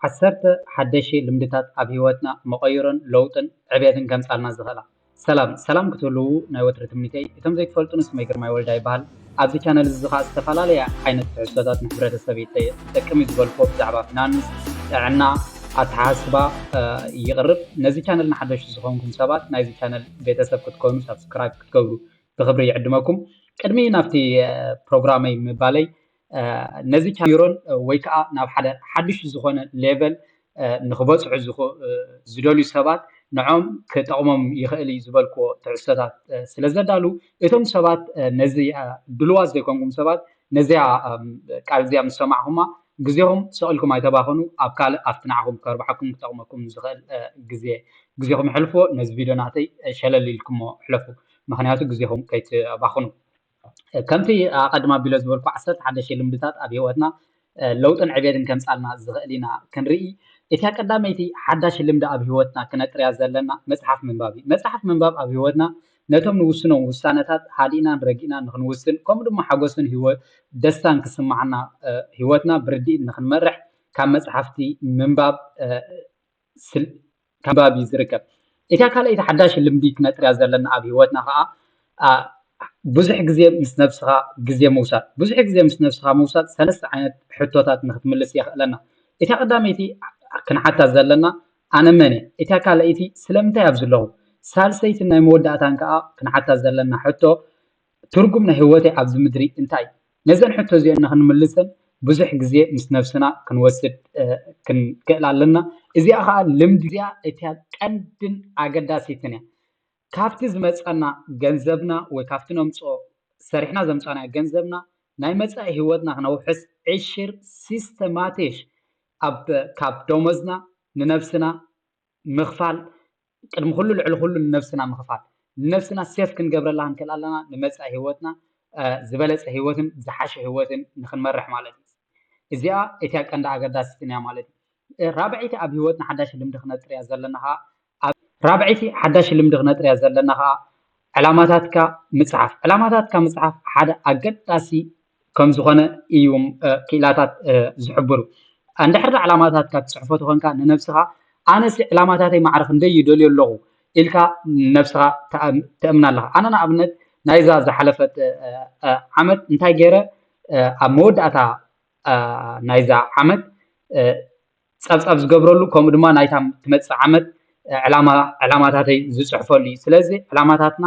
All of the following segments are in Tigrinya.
ዓሰርተ ሓደሽቲ ልምድታት ኣብ ህይወትና መቐይሮን ለውጥን ዕብየትን ከምጻልና ዝኽእላ። ሰላም ሰላም ክትህልዉ ናይ ወትሪ ትምኒተይ። እቶም ዘይትፈልጡኒ ስመይ ግርማይ ወልዳ ይበሃል። ኣብዚ ቻነል እዚ ኸዓ ዝተፈላለያ ዓይነት ትሕዝቶታት ንሕብረተሰብ ይጠ- ይጠቅም እዩ ዝበልክዎ ብዛዕባ ፊናንስ፣ ጥዕና፣ ኣተሓሳስባ ይቕርብ። ነዚ ቻነል ንሓደሽቲ ዝኾንኩም ሰባት ናይዚ ቻነል ቤተሰብ ክትኮኑ ሳብስክራይብ ክትገብሩ ብኽብሪ ይዕድመኩም። ቅድሚ ናብቲ ፕሮግራመይ ምባለይ ነዚ ቻነል ወይ ከዓ ናብ ሓደ ሓድሽ ዝኾነ ሌቨል ንክበፅሑ ዝደልዩ ሰባት ንዖም ክጠቕሞም ይኽእል እዩ ዝበልክዎ ትሕዝቶታት ስለ ዘዳሉ እቶም ሰባት ነዚ ድልዋት ዘይኮንኩም ሰባት ነዚያ ቃል እዚኣ ምስ ሰማዕኹማ ግዜኹም ሰቕልኩም ኣይተባኸኑ። ኣብ ካልእ ኣብቲ ንዓኹም ከርብሓኩም ክጠቕመኩም ዝኽእል ግዜ ግዜኹም ሕልፎ። ነዚ ቪድዮ ናተይ ሸለል ኢልኩሞ ሕለፉ፣ ምክንያቱ ግዜኹም ከይትባኽኑ። ከምቲ ኣቐድማ ቢሎ ዝበልኩ ዓሰርተ ሓደሽቲ ልምድታት ኣብ ህይወትና ለውጥን ዕቤትን ከምጻልና ዝኽእል ኢና ክንርኢ። እቲያ ቀዳመይቲ ሓዳሽ ልምዲ ኣብ ህይወትና ክነጥርያ ዘለና መጽሓፍ ምንባብ እዩ። መጽሓፍ ምንባብ ኣብ ህይወትና ነቶም ንውስኖም ውሳነታት ሃዲእናን ረጊእናን ንክንውስን ከምኡ ድማ ሓጎስን ህይወት ደስታን ክስማዓና ህይወትና ብርድኢት ንክንመርሕ ካብ መጽሓፍቲ ምንባብ ስል- ካብ ምንባብ እዩ ዝርከብ። እታ ካልኣይቲ ሓዳሽ ልምዲ ክነጥርያ ዘለና ኣብ ህይወትና ከዓ ብዙሕ ግዜ ምስ ነብስኻ ግዜ ምውሳድ። ብዙሕ ግዜ ምስ ነብስኻ ምውሳድ ሰለስተ ዓይነት ሕቶታት ንክትምልስ የኽእለና። እታ ቀዳመይቲ ክንሓታ ዘለና ኣነ መን እየ? እታ ካልኣይቲ ስለምንታይ ኣብዚ ኣለኹ? ሳልሰይትን ናይ መወዳእታን ከዓ ክንሓታ ዘለና ሕቶ ትርጉም ናይ ህይወተይ ኣብዚ ምድሪ እንታይ? ነዘን ሕቶ እዚአን ንክንምልሰን ብዙሕ ግዜ ምስ ነብስና ክንወስድ ክንክእል ኣለና። እዚኣ ከዓ ልምዲ እዚኣ እቲያ ቀንድን ኣገዳሲትን እያ። ካብቲ ዝመፀና ገንዘብና ወይ ካብቲ ነምፅኦ ሰሪሕና ዘምፃናዮ ገንዘብና ናይ መፃኢ ህይወትና ክነውሕስ ዕሽር ሲስተማቴሽ ኣብ ካብ ደሞዝና ንነብስና ምኽፋል ቅድሚ ኩሉ ልዕሊ ኩሉ ንነብስና ምኽፋል ንነብስና ሴፍ ክንገብረላ ክንክእል ኣለና። ንመፃኢ ህይወትና ዝበለፀ ህይወትን ዝሓሸ ህይወትን ንክንመርሕ ማለት እዩ። እዚኣ እቲያ ቀንዲ ኣገዳሲትን እያ ማለት እዩ። ራብዐይቲ ኣብ ህይወትና ሓዳሽ ልምዲ ክነጥርያ ዘለና ከዓ ራብዐይቲ ሓዳሽ ልምዲ ክነጥርያ ዘለና ከዓ ዕላማታትካ ምፅሓፍ። ዕላማታትካ ምፅሓፍ ሓደ ኣገዳሲ ከም ዝኾነ እዩ ክኢላታት ዝሕብሩ። እንድሕር ዕላማታትካ ትፅሕፎ ተኾንካ ንነብስኻ ኣነሲ ዕላማታተይ ማዕረ ክንደይ ይደልዮ ኣለኹ ኢልካ ነብስኻ ተእምና ኣለኻ። ኣነ ንኣብነት ናይዛ ዝሓለፈት ዓመት እንታይ ገይረ ኣብ መወዳእታ ናይዛ ዓመት ፀብፃብ ዝገብረሉ ከምኡ ድማ ናይታ ትመፅእ ዓመት ዕላማታተይ ዝፅሕፈሉ እዩ። ስለዚ ዕላማታትና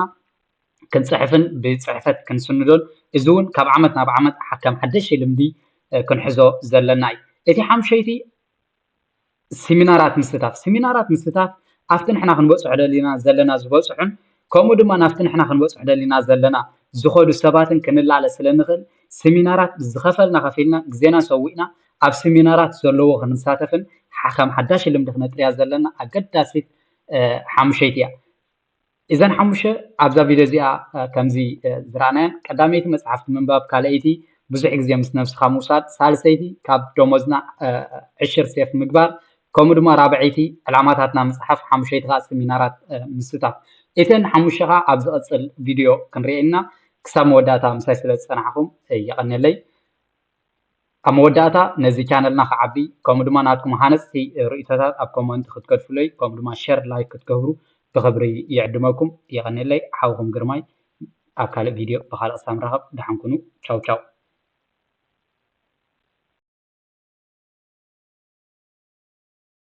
ክንፅሕፍን ብፅሕፈት ክንስንዶን እዚ እውን ካብ ዓመት ናብ ዓመት ከም ሓደሽ ልምዲ ክንሕዞ ዘለና እዩ። እቲ ሓምሸይቲ ሲሚናራት ምስታፍ። ሲሚናራት ምስታፍ ኣብቲ ንሕና ክንበፅሖ ደሊና ዘለና ዝበፅሑን ከምኡ ድማ ናብቲ ንሕና ክንበፅሖ ደሊና ዘለና ዝኸዱ ሰባትን ክንላለ ስለ ንኽእል ሲሚናራት ዝኸፈልና ከፊልና ግዜና ሰዊእና ኣብ ሲሚናራት ዘለዎ ክንሳተፍን ከም ሓዳሽ ልምዲ ክነጥርያ ዘለና ኣገዳሲት ሓሙሸይቲ እያ። እዘን ሓሙሽተ ኣብዛ ቪድዮ እዚኣ ከምዚ ዝረኣናየን ቀዳመይቲ መፅሓፍቲ ምንባብ፣ ካልኣይቲ ብዙሕ ግዜ ምስ ነብስኻ ምውሳድ፣ ሳልሰይቲ ካብ ደሞዝና ዕሽር ሴፍ ምግባር፣ ከምኡ ድማ ራብዐይቲ ዕላማታትና ምፅሓፍ፣ ሓሙሸይቲ ከዓ ሰሚናራት ምስታፍ። እተን ሓሙሽተ ከዓ ኣብ ዝቐፅል ቪድዮ ክንሪኤና። ክሳብ መወዳእታ ምሳይ ስለ ዝፀናሕኹም የቐንየለይ። ኣብ መወዳእታ ነዚ ቻነልና ክዓቢ ከምኡ ድማ ናትኩም ሃነፅቲ ርእይቶታት ኣብ ኮመንት ክትገድፉለይ ከምኡ ድማ ሸር ላይክ ክትገብሩ ብኽብሪ ይዕድመኩም። የቐንየለይ። ሓውኹም ግርማይ ኣብ ካልእ ቪድዮ ብኻልእ ክሳብ ንራኸብ ደሓን ኩኑ። ቻው ቻው።